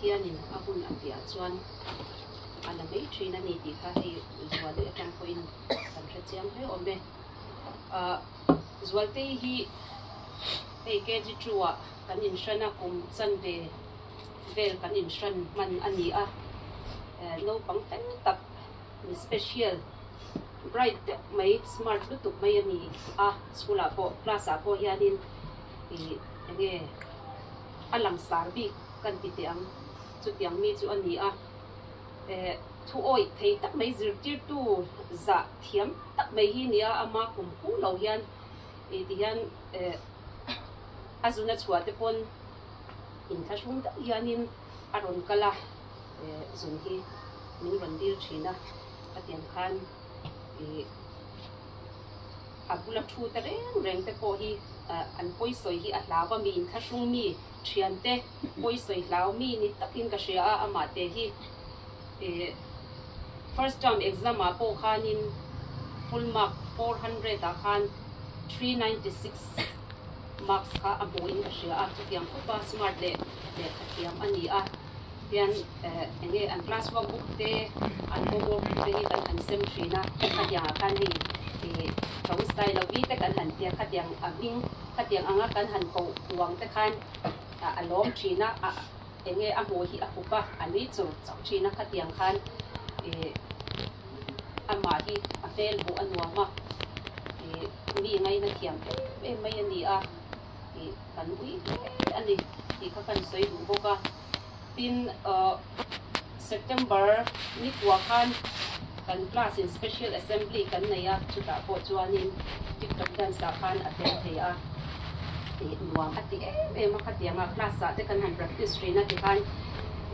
Pathianin a hun a tihah chuan a la mai thin a ni tih kha hei Zualtei atang pawhin kan hre chiang hle awm e. Ahh Zualtei hi hei KG two ah kan inhran a, kum chanve vel kan inhran hman a ni a, naupang fel tak mi special bright deuh mai smart lutuk mai a ni a, school ah pawh class ah pawh hianin ih enge a langsar bik kan ti teh ang chutiang mi chu a ni a, eh thu awih thei tak mai zirtirtu zah thiam tak mai hi nia ama kum hu lo hian ih ti hian eh a zuna chhuah te pawn inthlahrung deuh hianin a rawn kal a eh zun hi min rawn dil thin a khatiang khan ih a bula thu te reng reng te pawh hi an pawisawi hi a hlau a, mi inthlahrung mi thiante pawisawi hlau mi ni takin ka hria a, amah te hi ih first term exam ah pawh khanin full mark 400 ah khan 396 marks kha a hmuhin ka hria a, chutiang khawpa smart leh lehkha thiam a ni a, hian eng nge an class work book te an homework book te hi kan han sem thin a, khatiang ah khan hei ih tho style lo vi te kan han tia khatiang a hming khatiang anga kan han koh uang te khan a lawm thin a, a eng nge a hmuh hi a hup a, a nui chur chauh thin a khatiang khan ih amah hi a hmel hmuh a nuam a, ih mi ngaina thiam em em mai a ni a. Tih kan ui hle a ni tih kha kan sawi duh bawk a. Tin, September ni kua khan kan class in special assembly kan nei a, chutah pawh chuanin TikTok dance ah khan a tel thei a, tih nuam a ti em em a, khatianga class ah te kan han practice thin a tikhan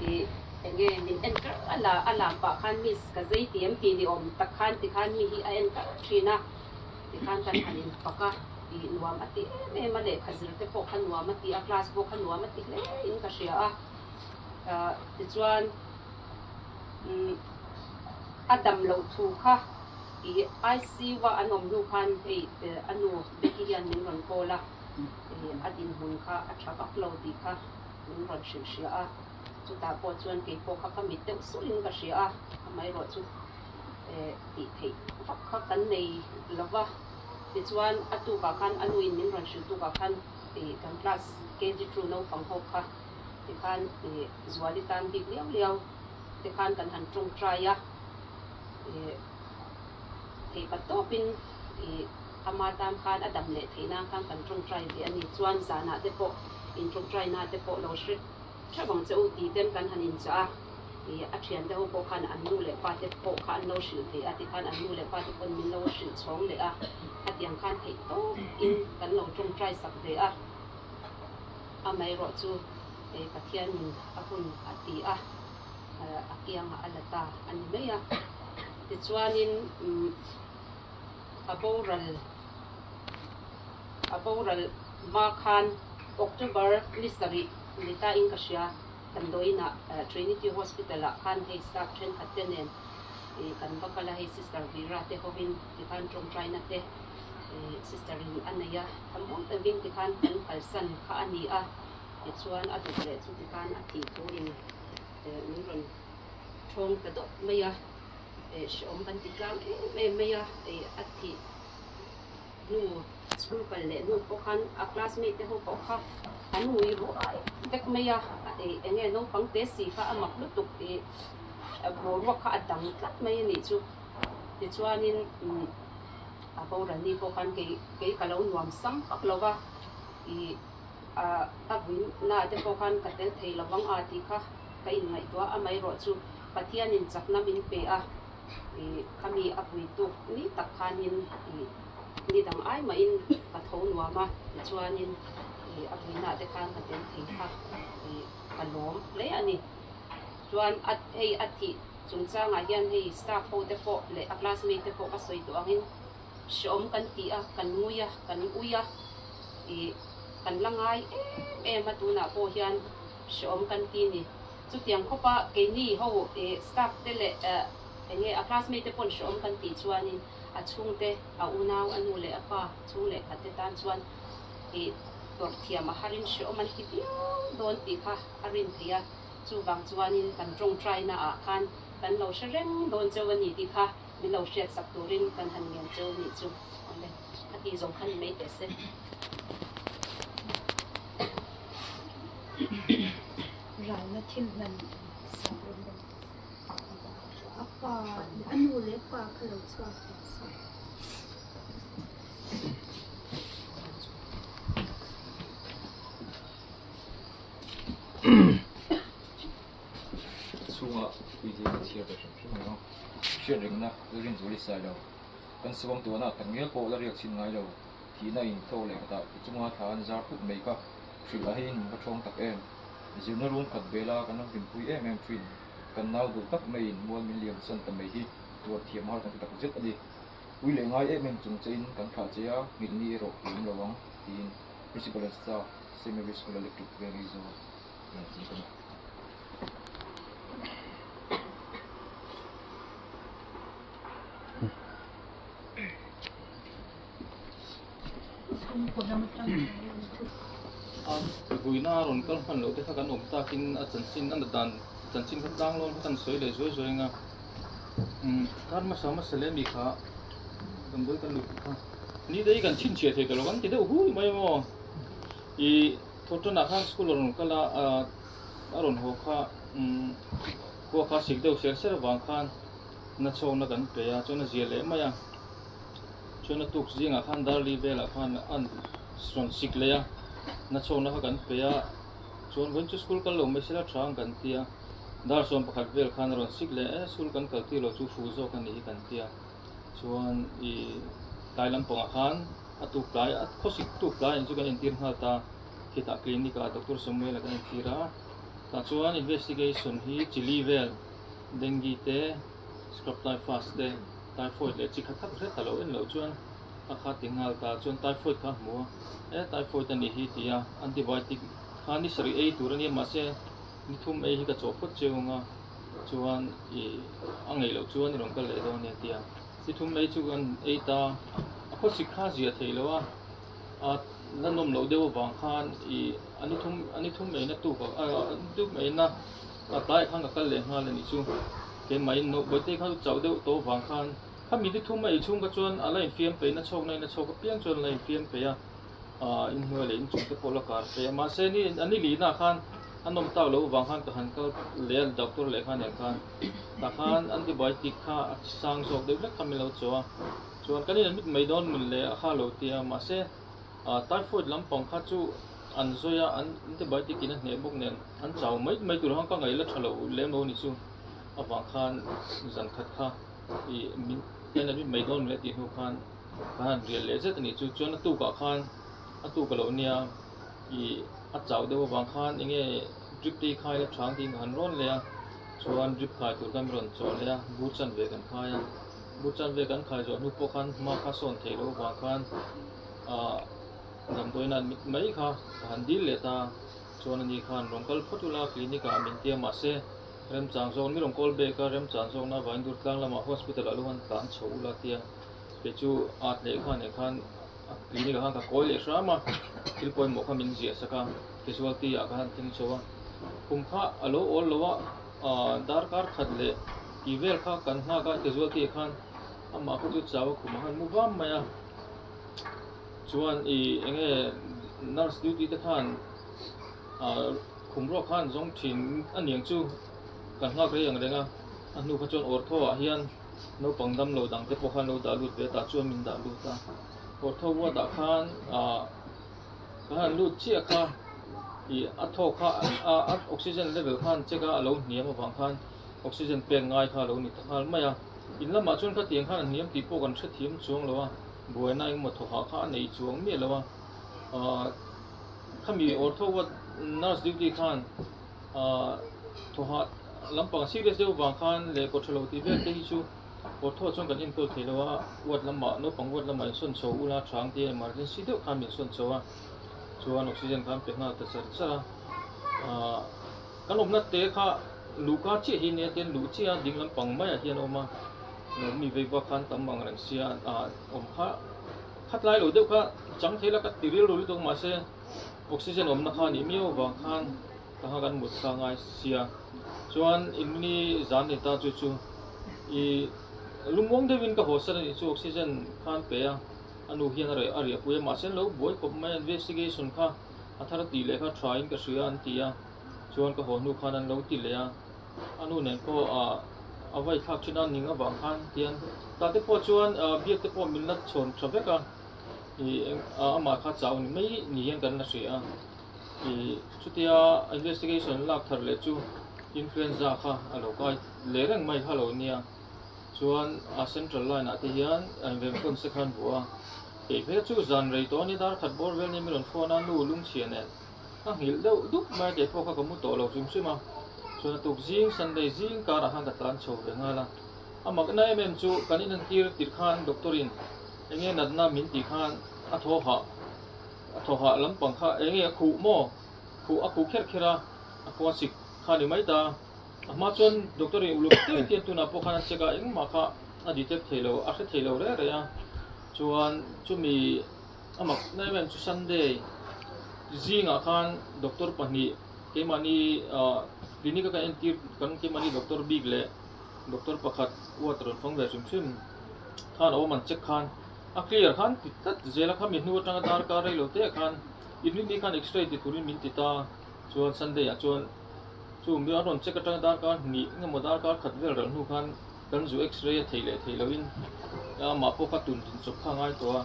ih enge min en kar a la a lam pah khan miss ka zei ti em tih ni awm tak khan tikhan mi hi a en kar thin a, tikhan kan han infak a. Tih nuam a ti em em a, lehkha zir te pawh kha nuam a ti a, class pawh kha nuam a ti hle in ka hria a. Tichuan a dam loh thu kha ih ICU a an awm hnu khan hei a nu Becky hian min rawn call a, a dinhmun kha a tha vak lo tih kha min rawn hrilh hria a. Chutah pawh chuan kei pawh kha ka mit deuh sulh in ka hria a, amaherawh chu tih theih vak kha kan nei lo va. Tichuan a tukah khan a nuin min rawn hrilh tukah khan ih kan class KG two naupang ho kha tikhan ih Zuali tan bik liau liau te khan kan han tawngtai a, ih theipat tawpin ih ama tan khan a dam leh theih nan khan kan tawngtai ve a ni. Chuan zanah te pawh in tawngtaina te pawh lo hre Theuh ang che u tih ten kan han inchah a, ih a thiante ho pawh khan an nu leh pa te pawh kha an lo hrilh ve a tikhan an nu leh pa te pawn min lo hrilh chhawng leh a, khatiang khan theih tawp in kan lo tawngtai sak ve a, amaherawh chu Pathianin a hun a ti a, a kiangah a la ta a ni mai a, tichuanin a boral a boral hma khan October ni sarih ni ta in ka hria, damdawiinah Trinity Hospital ah khan hei staff thenkhat te nen kan va kal a, hei Sister Vera te hovin tikhan tawngtaina te Sister in a nei a, thamawng takin tikhan kan kalsan kha a ni a, tichuan a duh leh chu tikhan a thih thu in min rawn thawng ta dawt mai a, hrehawm kan ti tlang em em mai a, a thih hnu school kal leh hnu pawh khan a classmate te ho pawh kha an ngui ruai vek mai a, eng nge naupang te si kha a mak lutuk ih boruak kha a dang tlat mai a nih chu. Tichuanin a boral ni pawh khan kei kei ka lo nuam sam vak lo va, ih a vui na te pawh khan ka tel thei lo vang a tih kha ka inngaihtuah a, amaherawh chu Pathianin chakna min pe a. Ih khami a vui tuk ni tak khanin ih ni dang ai mahin ka tho nuam a, tichuanin ih a vuinah te khan ka tel thei kha ih ka lawm hle a ni. Chuan a hei a thih chungchangah hian hei staff ho te pawh leh a classmate te pawh ka sawi tawh angin hreawm kan ti a, kan ngui a, kan ui a, ih kan la ngai em em a tunah pawh hian hreawm kan ti ni. Chutiang khawpa keini ho staff te leh eng nge a classmate te pawn hreawm kan tih chuanin a chhungte, a unau, a nu leh a pa chhung leh khat te tan chuan ih tawrh thiam a harin hreawm an ti viau dawn tih kha a rin theih a. Chuvang chuanin kan tawngtaina ah khan kan lo hre reng dawn cheu a ni tih kha min lo hriatsak turin kan han ngen cheu nih chu. Awle, a tih zawng kha ni mai teh se. Ralna thil hman sak rawn deuh. A pa, a nu leh pa kha lo chhuak teh se. Chhunga puitling an chhiar ve hrim hrim ang a, hriat rengna rin zul i sai lo. Kan suang tuahna tak ngial pawh la riak chhin ngai lo, thihna in thlawk leh khatah ti chunga thla an zar phut mai kha hrilh a heiin min va thawng tak em. Zirna rum khat vela kan lo hlimpui em em thin, kan nau duh tak maiin mual min liam san ta mai hi tuar thiam har kan ti tak zet a ni. Ui leh ngai em em chung chein kan thlah che a, nghilh ni erawh i awm lo ang, tiin Principal and Staff, St. Mary's School Electric Veng Aizawl an ziak a ni. Vuina rawn kal hman loh te kha kan awm takin a chanchin a nat dan chanchin kha tlang lawn kha kan sawi leh zuai zuai ang a kar hmasa hmasa leh mi kha damdawi kan luh kha ni te hi kan chhinchhiah thei ta lo kan ti deuh hui mai maw ih thawhtanah khan school a rawn kal a a rawn haw kha khua kha sik deuh ser ser avang khan na chhawkna kan pe a chuan a zia leh mai a chuan a tuk zingah khan darli velah khan a rawn sik leh a na chhawkna kha kan pe a chuan vawiin chu school kal lo mai sela tha ang kan ti a dar sawm pakhat vel khan a rawn sik leh e school kan kal tir lo chu fu zawk a nih hi kan ti a chuan ih tlai lampangah khan a tuk tlai a khawsik tuk tlai ang chu kan entir nghal ta khitah clinic ah doctor Samuel a kan entir a tah chuan investigation hi chili vel dengue te scrub typhus te typhoid leh chi khat khat hret a lo en loh chuan a kha ti nghal ta chuan typhoid kha a hmu a e typhoid a nih hi ti a antibiotic kha ni sarih ei tur a nia mahse ni thum ei hi ka chawh phawt cheu ang a chuan ih a ngeih loh chuan i rawn kal leh dawn nia ti a ni thum ei chu kan ei ta a khawsik kha a ziah theih loh a a la nawm loh deuh avang khan ih a ni thum a ni thum eina tuk a ni thum eina a tlaiah khan ka kal leh nghal a nih chu keimah in bawihte kha chu chauh deuh tawh avang khan khami ni thum a ei chhung kha chuan a la infiam peih na chhawkna in a chhawk apiang chuan a la infiam peih a ah inhnuai leh inchung te pawh la kar peih a mahse ni a ni lihna ah khan a nawm tak loh avang khan ka han kal leh a doctor leh khan nen khan tah khan antibiotic kha a sang zawk deuh hlek kha min lo chaw a chuan kan in admit mai dawn mun leh a kha lo ti a mahse ah typhoid lampang kha chu an zawi a an antibiotic in a hneh bawk nen an chau mai mai tur ang ka ngaih la tha lo lem lo a ni chu avang khan zan khat kha ih min kan admit mai dawn leh tih hnu khan kan han rial leh zet a ni chu chuan a tukah khan a tuk a lo nia ih a chau deuh avang khan eng nge drip te hi khai la tha ang tiin ka han rawn leh a chuan drip khai tur khan min rawn chaw leh a bur chanve kan khai a bur chanve kan khai zawh hnu pawh khan hma kha sawn theih loh avang khan ah damdawiin a admit mai kha ka han dil leh ta chuan ani khan rawn kal phawt ula clinic ah min tia mahse remchang zawk ni rawn call back a remchang zawkna avangin Durtlang lamah hospital ah lo han tlan chho ula tia kei chu at leh khan eh khan a clinic ah khan ka kawi leh hram a thil pawimawh kha min ziah sak a casualty ah ka han thleng chho a kum kha a lo awl lo a ah darkar khat leh tih vel kha kan nghak a casualty ah khan amah kha chu chau a khumah khan mu vam mai a. Chuan ih eng nge nurse duty te khan ah khum ruak khan zawng thin a niang chu kan nghak rei ang reng a a hnu kha chuan ortho ah hian naupang damlo dang te pawh khan lo dah lut ve a tah chuan min dah lut a ortho ward ah khan ah kan han lut chiah kha ih a thawk kha a oxygen level khan check a a lo hniam avang khan oxygen pek ngai kha a lo ni ta nghal mai a in lamah chuan khatiang khan a hniam tih pawh kan hrethiam chuang lo a. Buaina engmaw thawhah kha a nei chuang miah lo a, aah khami ortho ward nurse duty khan aah thawhah lampang serious deuh vang khan leh kawtha lo tih vel te hi chu ortho chuan kan enkawl thei lo a, ward lamah naupang ward lamah insawn chho ula chang te emergency deuh khan min sawn chho a, chuan oxygen khan pe nghal ta char char a, aah kan awmna te kha luhka chiah hi nia tian luh chiah a ding lampang maiah hian a awm a. Mi vei vak khan tam ang reng sia ah awm kha khat lai lo deuh kha chang thei la ka ti rilru lutuk mahse oxygen awmna kha a nih miau avang khan Ka kha kan mut kha ngai sia. Chuan in ni zan ni ta chu chu i lungmuang deuhin ka haw san a nih chu oxygen khan pe a, a nu hian a reh a riah pui a mahse an lo buai khawp mai a investigation kha a thar tih leh kha tha in ka hria an ti a, chuan ka haw hnu khan an lo ti leh a, a nu nen pawh ah a vai thlak thin a ning avang khan tian tah te pawh chuan ah biak te pawh min la chhawn tha vek a ih amah kha chau ni mai ni hian kan la hria a. Ih chutia investigation lak thar leh chu influenza kha a lo kai leh reng mai kha lo nia chuan a central line ah te hian a inremkhawm se khan bu a kei phei chu zan rei tawh a ni dar khat bawr vel ni min rawn phone a nu lungchhia nen ka nghilh deuh dup mai a kei pawh kha ka mu tawh lo hrim hrim a chuan a tuk zing Sunday zing karah khan ka tlan chho ve nghal a a makna em em chu kan inentir tirh khan doctor in enge natna min tih khan a thaw hah. A thaw hah lampang kha eng nge a khuh maw? Khuh a khuh kherh kherh a, a khuang sik kha a ni mai ta. A hma chuan doctor in uluk deuh hian tunah pawh khan a check a, engmah kha a detect thei lo, a hre thei lo reng reng a. Chuan chumi a mak na em em chu Sunday zingah khan doctor pahnih keimahni clinic a kan entir kan keimahni doctor bik leh doctor pakhat ward rawn fang ve hrim hrim khan a awm an check khan A clear khan ti tlat zel a, khami hnu atanga darkar rei lo te ah khan inrinni khan x-ray ti turin min ti ta, chuan Sunday ah chuan chu mi an rawn check atanga darkar hnih engemaw darkar khat vel ralh hnu khan kan zu x-ray a thei leh thei loin amah pawh kha tun din chawp kha a ngai tawh a,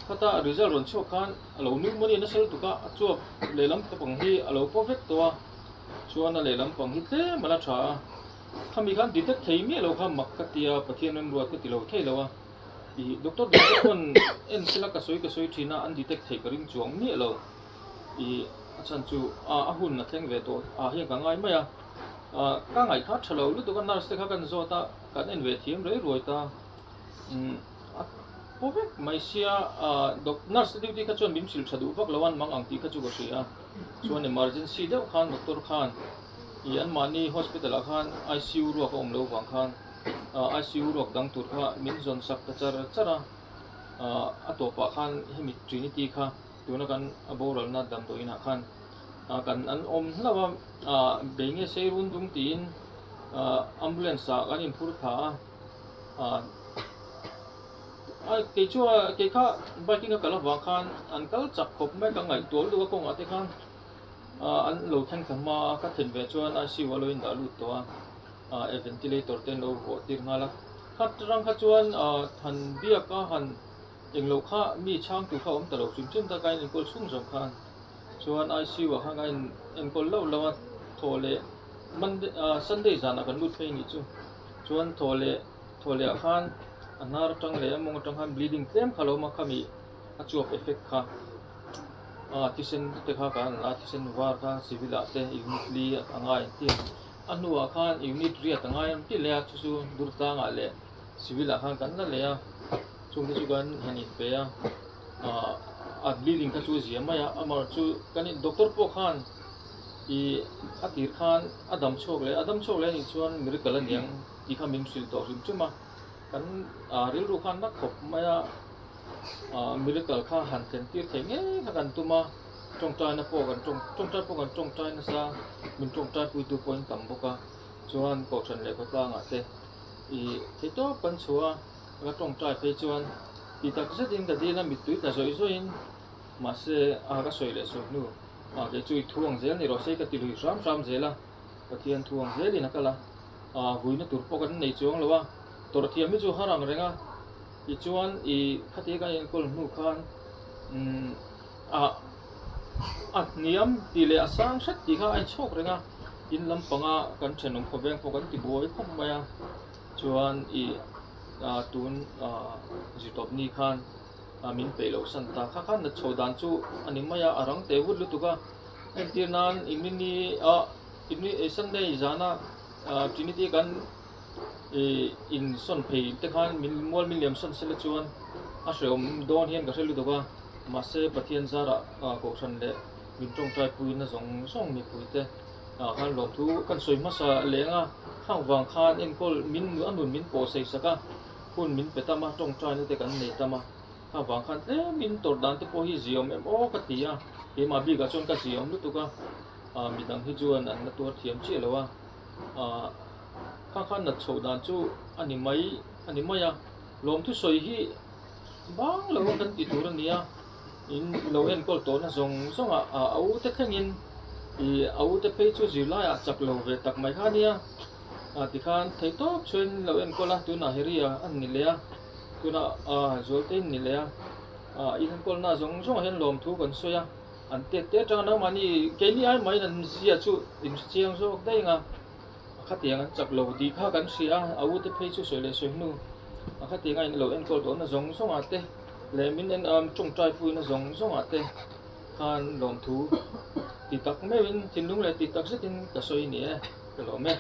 khata result rawn chhuak khan a lo pneumonia nasa lutuk a, a chuap lehlam pang hi a lo paw vek tawh a, chuan a lehlam pang hi tlem a la tha a, khami khan detect thei miah lo kha mak ka ti a, Pathian remruat ka ti lo thei lo a. Ih doctor dang te pawn en sela ka sawi ka sawi thin a an detect theih ka ring chuang miah lo ih a chhan chu a a hun a thleng ve tawh ah hian ka ngai mai a ah ka ngaih kha tha lo lutuk a nurse te kha kan zawt a kan en ve thiam rei ruai ta umm a paw vek mai sia ah doc nurse te duty kha chuan min hrilh tha duh vak lo an mang ang tih kha chu ka hria a chuan emergency deuh khan doctor khan ih anmahni hospital ah khan I_C_U ruak a awm lo vang khan. ICU ruak dang tur kha min zawn sak ta char char a, a tawpah khan hemi Trinity kha tuna kan a boralna damdawi inah khan kan an awm hlauh a, bei nge sei run dung tiin ambulance ah kan inphur thla a, kei chu kei kha bike in ka kal avang khan an kal chak khawp mai ka ngaihtuah lutuk a kawngah te khan an lo thleng thla hma a ka thlen ve chuan ICU a lo indah lut tawh a. ah e ventilator te an lo vuah tir nghal a khat rang kha chuan ah han biak a han englo kha mi chhang tur kha a awm ta lo hrim hrim ta ka enkawl chhung zawng khan chuan I_C_U ah khan ka en enkawl loh loh a thaw leh monday ah sunday zanah kan lut phei nih chu chuan thaw leh thaw leh ah khan a hnar atang leh a mawng atang khan bleeding tlem kha a lo awm a khami a chuap effect kha ah thisen te kha kan la a thisen var kha civil ah te unit li a ngai an ti a. A hnuah khan unit riat a ngai ang tih leh a, chu chu Durtlangah leh Civil ah khan kan la leh a, chungte chu kan han inpe a, ah a bleeding kha chu a zia mai a, amaherawh chu kan in doctor pawh khan ih a tir khan a dam chhuak leh a dam chhuak leh anih chuan miracle a niang tih kha min hrilh tawh hrim hrim a, kan ah rilru khan na khawp mai a, ah miracle kha han thlen tir theih ngei kha kan tum a. Tawngtaina pawh kan tawng tawngtai pawh kan tawngtai nasa min tawngtai puitu pawh in tam bawk a chuan kohhran leh khawtlangah te ih thei tawp kan chhuah a ka tawngtai phei chuan tih tak zetin ka dil a mittui tla zawih zawih in mahse a ka sawi leh sawi hnu ah kei chu i thu ang zel ni rawh se ka ti lui hram hram zel a Pathian thu ang zelin a kal a ah vuina tur pawh kan nei chuang lo a tawrh thiam hi chu har ang reng a tichuan ih khati kan enkawl hnu khan umm. Ah a hniam tih leh a sang hret tih kha a inchhawk reng a, in lampanga kan thenawm khawveng pawh kan ti buai khawp mai a, chuan ih ah tun ah zirtawp ni khan ah min peih loh san ta kha khan natchhoh dan chu a ni mai a, a rang teh vut lutuk a, entir nan inrini ah inri Sunday zana ah Trinity kan ih insawn phei te khan min mual min liam sawn sela chuan a hrehawm dawn hian ka hre lutuk a. Mahse Pathian zarah kohhran leh min tawngtai puina zawng zawng mipuite ah khan lawmthu kan sawi hmasa leng a, khang vang khan enkawl min a nun min pawh sei sak a, hun min pe tam a, tawngtaina te kan nei tam a, khang vang khan tlemin tawrh dan te pawh hi ziawm em aw ka ti a, keimah bikah chuan ka ziawm lutuk a. Midang hi chuan an la tuar thiam chiah lo a, kha khan nat chhoh dan chu a ni mai a ni mai a, lawmthu sawi hi bang lo a kan ti tur a ni a, in lo enkawl tawhna zawng zawng ah a u te thlengin ih a u te phei chu zirlaiah chak lo ve tak mai kha a nia, tikhan theihtawp chuan lo enkawl a, tunah Harry a an ni leh a, tunah Zualte in ni leh a, in enkawlna zawng zawngah hian lawmthu kan sawi a. An tet te atanga nangmahni keini ai maiin an zia chu in hre chiang zawk daih ang a, a khatiang an chak lo tih kha kan hria a, a ute phei chu sawi leh sawi hnu a khatiang a in lo enkawl tawhna zawng zawngah te leh min en am tawngtai puina zawng zawngah te khan lawmthu ti tak meuhin thinlung leh ti tak zetin ka sawi ni e, ka lawm e.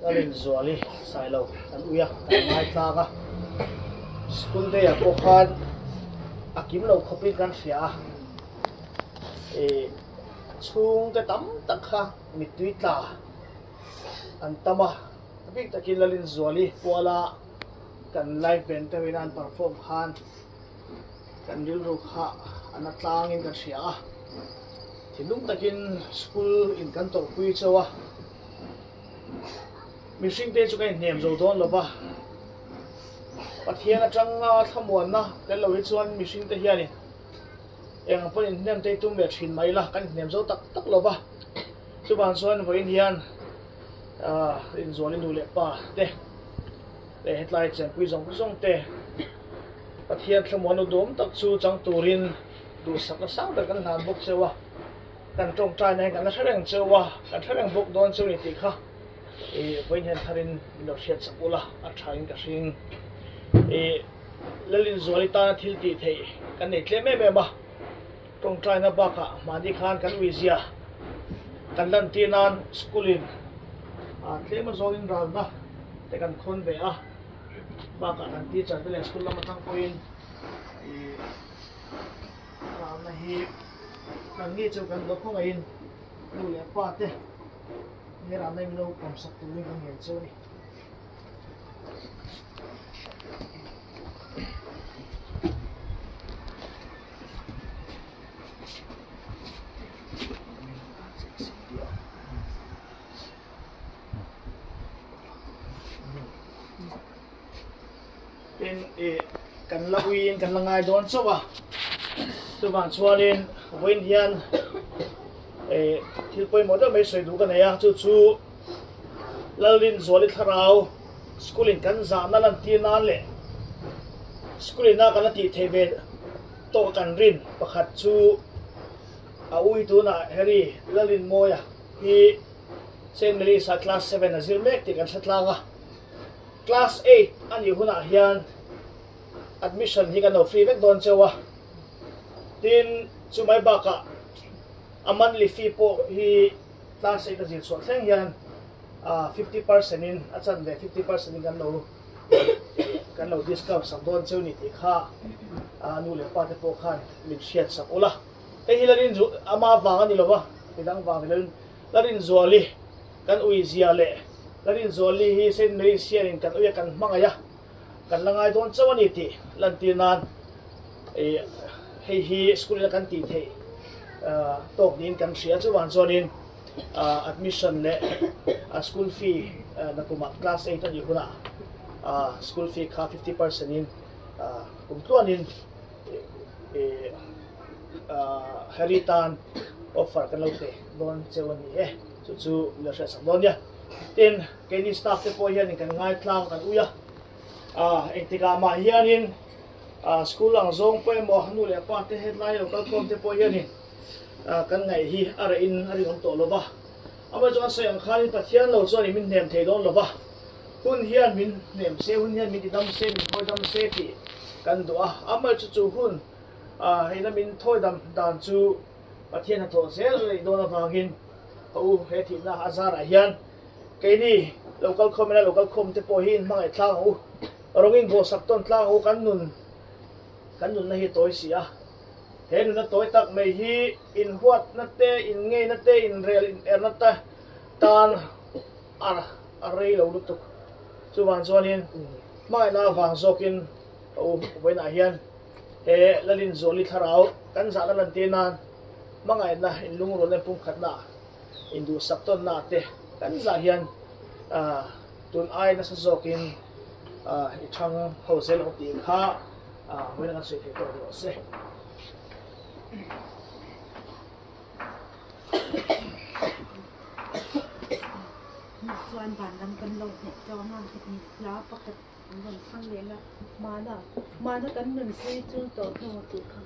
Lalrinzuali Sailo kan ui a, kan ngai tlang a, school day ah pawh khan a kim lo khawpin kan hria a, ih chhungte tam tak kha mittui tla an tam a, a bik takin Lalinzuali puala kan live band te hoin a an perform khan. Kan rilru kha a na tlangin kan hria a, thinlung takin school in kan tawrhpui chauh a, mihring te chu ka inhnem zo dawn lo va, Pathian atanga thlamuanna tel lo hi chuan mihring te hianin eng ang pawhin inhnem te hi tum ve thin mai ila kan inhnem zo tak tak lo va, chuvang chuan vawiin hian Rinzuali nu leh pa te leh hetlai chenpui zawng zawng te. Pathian thlamuan u duam tak chu chang turin duhsakna sang ber kan hlan bawk cheu a, kan tawngtaina hian kan la hre reng cheu a, kan hre reng bawk dawn cheu ni tih kha i vawiin hian tharin min lo hriat sak ula a thain ka hring. I Lalinzuali tana thil tih theih kan nei tlem em em a, tawngtaina bakah mahni khan kan uizia kan lantir nan school in tlem azawngin ralna te kan khawn ve a. Bakah kan teacher te leh school lam atang pawhin ih ralna hi kan nge chu kan lo khawngaihin nu leh pa te he ralna hi min lo pawmsak turin kan ngen cheu a ni. Tin ih kan la uiin kan la ngai dawn chauh a, chuvang chuanin vawiin hian ih thil pawimawh deuh mai sawi duh ka nei a, chu chu Lalrinzuali thlarau school in kan zahna lantir nan leh school ina kan la tih theih ve tawk a kan rin pakhat chu a ui tunah Harry Lalrinmawia hi Saint Mary's ah class 7 a zir mek tih kan hre tlang a, class 8 a nih hunah hian admission hi kan lo free vek dawn cheu a, tin chu mai bakah a monthly fee pawh hi class 8 a zir chhuah thleng hian 50% in a chan ve 50% in kan lo kan lo discount sak dawn cheu ni tih kha nu leh pa te pawh khan min hriat sak ula, hei hi Lalin ama vang a ni lova midang vang ni lovin Larinzuali kan ui zia leh Larinzuali hi Saint Mary's hianin kan ui a kan hmangaih a, kan la ngai dawn chauh a ni tih lantir nan ih hei hi school ina kan tih theih tawk niin kan hria chuvang chuanin admission leh school fee nakumah class 8 a nih hunah school fee kha 50% in kum tluanin ih Harry tan offer kan lo pe dawn cheu a ni e, chu chu min lo hriatsak dawn nia. Tin, keini staff te pawh hianin kan ngai tlang kan ui a, engtikah mah hianin school ang zawng pawh emaw nu leh pa te hetlai lo kalkhawm te pawh hianin kan ngaih hi a reh in a rinawm tawh lo va. Amaherawhchu an sawi ang khanin Pathian lo chuan min hnem thei dawn lo va, hun hian min hnem se, hun hian min tidam se, min thawi dam se tih kan duh a, amaherawhchu chu hun A heina min thawi dam dan chu Pathian hnathawh zel a neih dawn avangin ka u he thihna a zarah hian keini lo kal khawm ila lo kal khawm te pawh hi in hmangaih tlang ang u, rawng in bawhsak tawn tlang ang u kan nun kan nunna hi a tawi si a, he nunna tawi tak mai hi in huatna te, in ngeina te, in rel in erna te tan a a rei lo lutuk. Chuvang chuanin hmangaihna avang zawkin ka u vawiinah hian he Lalinzuali thlarau kan zahna lantir nan hmangaihna inlungrualna pumkhatna induhsak tawnna te kan zah hian tun ai nasa zawkin i thang ho zel ang tih kha vawiin kan sawi thei tawh ni rawh se. Chuan vanram kan lo hneh tawng a, heti hla pakhat an rawn thlang leh la, Mana, Mana kan nunpui chu tawh hnu tih kha.